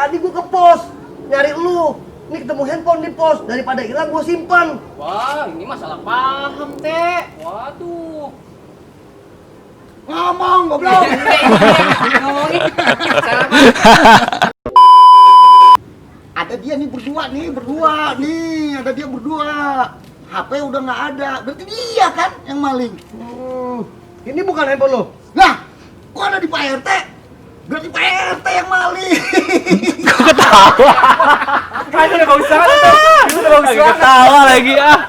Tadi gua ke pos nyari lu. Nih ketemu handphone di pos, daripada hilang gua simpan. Wah, ini masalah paham, Teh. Waduh. Ngomong goblok. Ngomongin salah Ada dia nih berdua nih, ada dia berdua. HP udah nggak ada, berarti dia kan yang maling. Ini bukan handphone lo. Lah, kok ada di Pak RT? Berarti Pak RT yang maling. Kan udah bagus banget itu. Udah bagus banget. Ketawa lagi ah.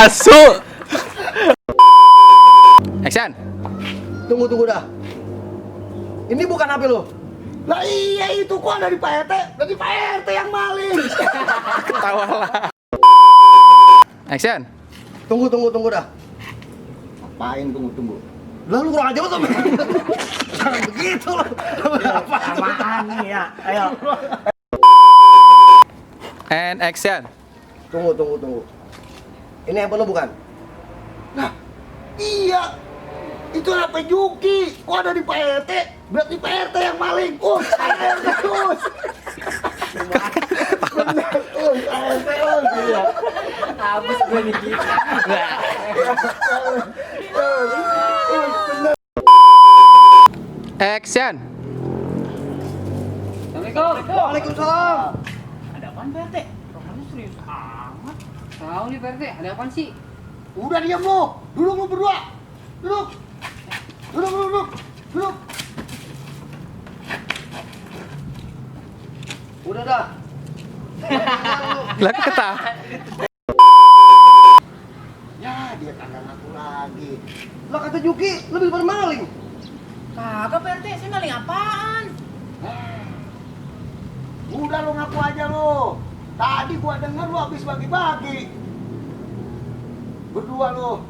Asu. Action. Tunggu dah. Ini bukan HP lo. Lah iya itu kok ada di Pak RT? Berarti Pak RT yang maling. Ketawa lah. Action. Tunggu dah. Ngapain tunggu? Lalu kurang aja tuh. Jangan begitu loh. Apaan nih ya? Ayo. And action. Tunggu. Ini handphone lo bukan? Nah, iya. Itu HP Juki. Kok ada di Pak RT? Berarti Pak RT yang maling. Pak RT us. Bener, Pak RT us. Iya. Habis gue nih gitu. Action. Assalamualaikum. Waalaikumsalam. Ada apaan, Pak RT? Orangnya serius amat. Tahu nih, Pak RT. Ada apaan sih? Udah diam lu. Duduk lu berdua. Duduk. Udah dah. Lah ketawa. Ya, dia kagak ngaku lagi. Lah kata Juki, lebih daripada maling. Kagak, Pak RT. Saya maling apaan? Udah lu ngaku aja lu. Tadi gua denger lu habis bagi-bagi. Berdua lu.